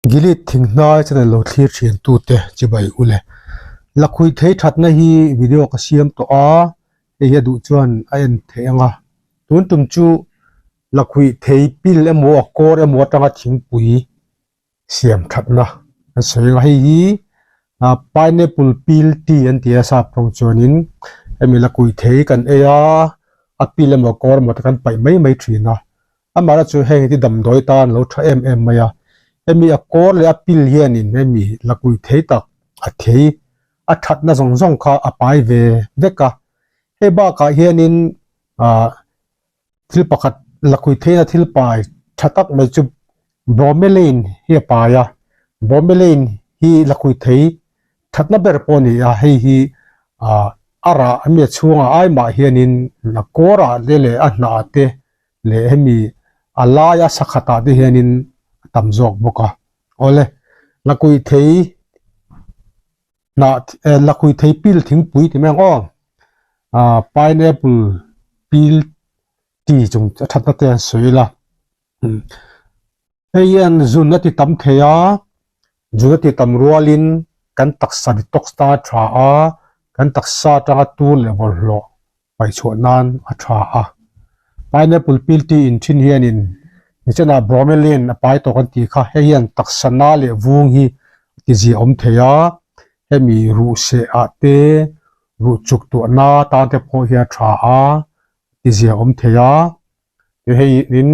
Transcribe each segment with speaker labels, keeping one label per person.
Speaker 1: Gilead thinghnai channel lo thlir thian tute chibai ule. Lakhuih thei thatna hi video ka siam tawh a, hei hi a duh chuan a en theih ang a. Tun tum chu lakhuih thei pil emaw a kawr emaw atanga thingpui siam thatna an sawi ang a. Hei hi pineapple peel tea an ti a sap tawng chuanin hemi lakhuih thei kan ei a, a pil emaw a kawr emaw te kan paih mai mai thin a. Amaherawhchu chu heng hi damdawi tan a lo tha em em mai a, hemi a kawr leh a pil hianin hemi lakui thei tak a thei a thatna zawng zawng kha a pai ve vek a, hei bakah hianin ah thil pakhat lakui theina thil pai tha tak mai chu bromelain hi a pai a, bromelain hi lakui thei thatna ber pawh a ni a, hei hi ah a rah hemi a chhungah ai mah hianin a kawrah te leh a hnah te leh hemi a laia sakhatah te hianin a tam zawk bawk a awle lakui thei hnah eh lakui thei pil thingpui ti mai ang aw ah pineapple pil tea chung a thatna te an sawi ila hei hian zun a ti tam thei a zun a ti tam rualin kan taksa detox tan a tha a kan taksa atanga tur leh bawlhhlawh paih chhuah nan a tha a pineapple pil tea in thin hianin nichenah bromelain a pai tawh kan tih kha hei hian taksa na leh vung hi a ti zia awm thei a hemi ruh seh ah te ruh chuk tuah na tan te pawh hian a tha a ti zia awm thei a hei in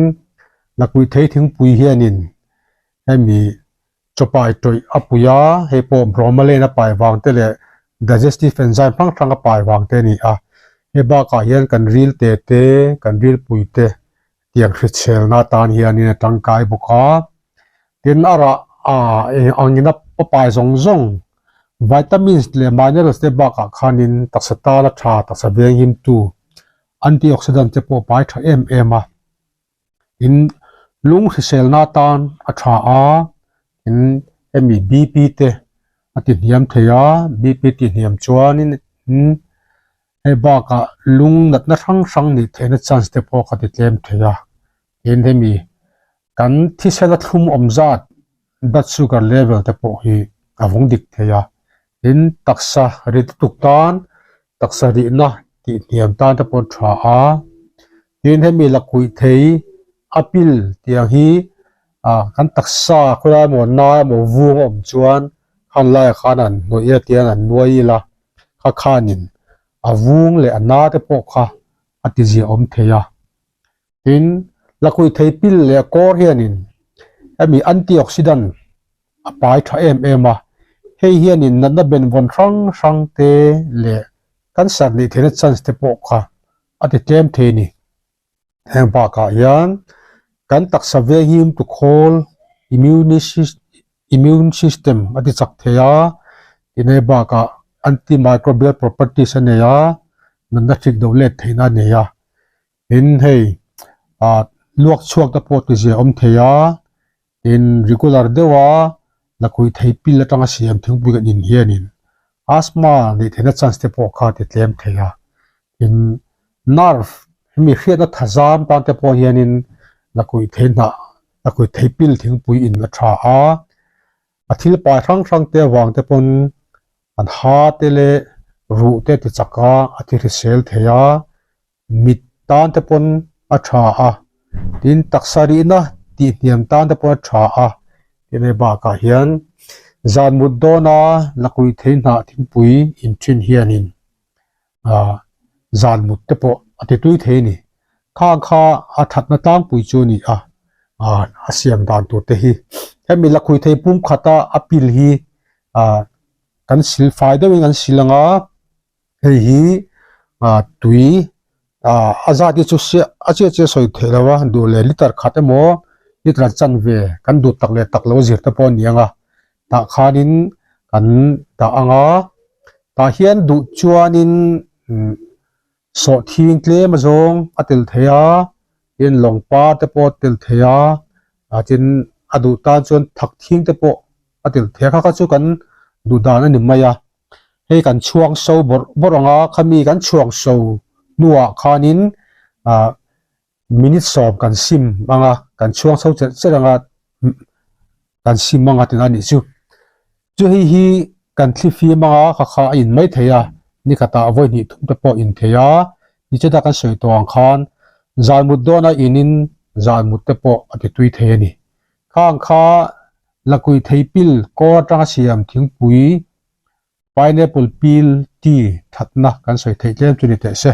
Speaker 1: lakhuih thei thingpui hianin hemi chawpai tawih a pui a, hei pawh bromelain a pai vang te leh digestive enzyme hrang hrang a pai vang te a ni a, hei bakah hian kan ril te te kan ril pui te tiang hriselna atan hianin a tangkai bawk a, tin a rah ah eng angin a pai zawng zawng vitamins leh minerals te bakah khanin taksa tana tha taksa venghimtu antioxidant te pawh a pai tha em em a. In lung hriselna atan a tha a, in hemi bp te a ti hniam thei a, bp ti hniam chuanin hei bakah lung natna hrang hrang nih theihna chance te pawh ka ti tlem thei a, tin hemi kan thisena thlum awm zat blood sugar level te pawh hi a vawng dik thei a, tin taksa ri lutuk tan taksa rihna tih hniam tan te pawh a tha a. Tin hemi lakhuih thei a pil tiang hi ah kan taksa khawilai emaw na emaw vung a awm chuan khan laiah khan an hnawih a tiang an nuai ila kha khanin a vung leh a na te pawh kha a ti ziah awm thei a. Tin lakhuih thei pil leh a kawr hianin hemi antioxidant a pai tha em em a, hei hianin natna benvawn hrang hrang te leh cancer nih theihna chance te pawh kha a ti tlem thei a ni. Heng bakah hian kan taksa venghim tu khawl immune system a ti chak thei a, tinei bakah antimicrobial properties a nei a, natna hrik do let theihna a nei a. Tin hei ah luak chhuak te pawh ti zia awm thei a, tin regular deuha lakhuih thei pil atanga siam thingpui kan in hianin asthma neih theihna chance te pawh kha ti tlem thei a, tin nerve hemi hriatna tha zam tan te pawh hianin lakhuih thei hnah lakhuih thei pil thingpui in a tha a, a thil pai hrang hrang te avang te pawn an ha te leh ruh te ti chak a, a ti hrisel thei a. Mit tan te pawn a tha a, tin taksa rihna tih hniam tan te pawn a tha a, tin hei bakah hian zan mut dawna lakui thei hnah thingpui in thin hianin ah zan mut te pawh a ti tui thei a ni. Khang kha a thatna tlangpui chu a ni a, ah a siam dan tur te hi hemi lakui thei pum khata a pil hi ah kan sil fai deuhin kan sil ang a. Hei hi ah tui ah a zat hi chu siah a chiah chiah sawi theih lo a duh leh liter khat emaw liter chanve kan duh tak leh tak lo zir te pawh a ni ang a tah khanin kan dah ang a tah hian duh chuanin umm sawhthing tlem a zawng a tel thei a tin lawng par te pawh a tel thei a ah tin a duh tan chuan thak thing te pawh a tel thei a kha kha chu kan duh dan a ni mai a. Hei kan chhuang so bawrh bawrh ang a, khami kan chhuang so hnuah khanin ah minute sawm kan sim ang a, kan chhuang so cherh cherh ang a. Kan sim anga tina nih chu. Chu hei hi kan thli fim anga kha kha a in mai thei a, ni khatah vawi hnih thum te pawh in thei a, ni cheta kan sawi tawh ang khan zan mut dawna in in zan mut te pawh a ti tui thei a ni. Khang kha lakui thei pil kawr atanga siam thingpui pineapple peel tea thatna kan sawi theih tlem chu ni teh se.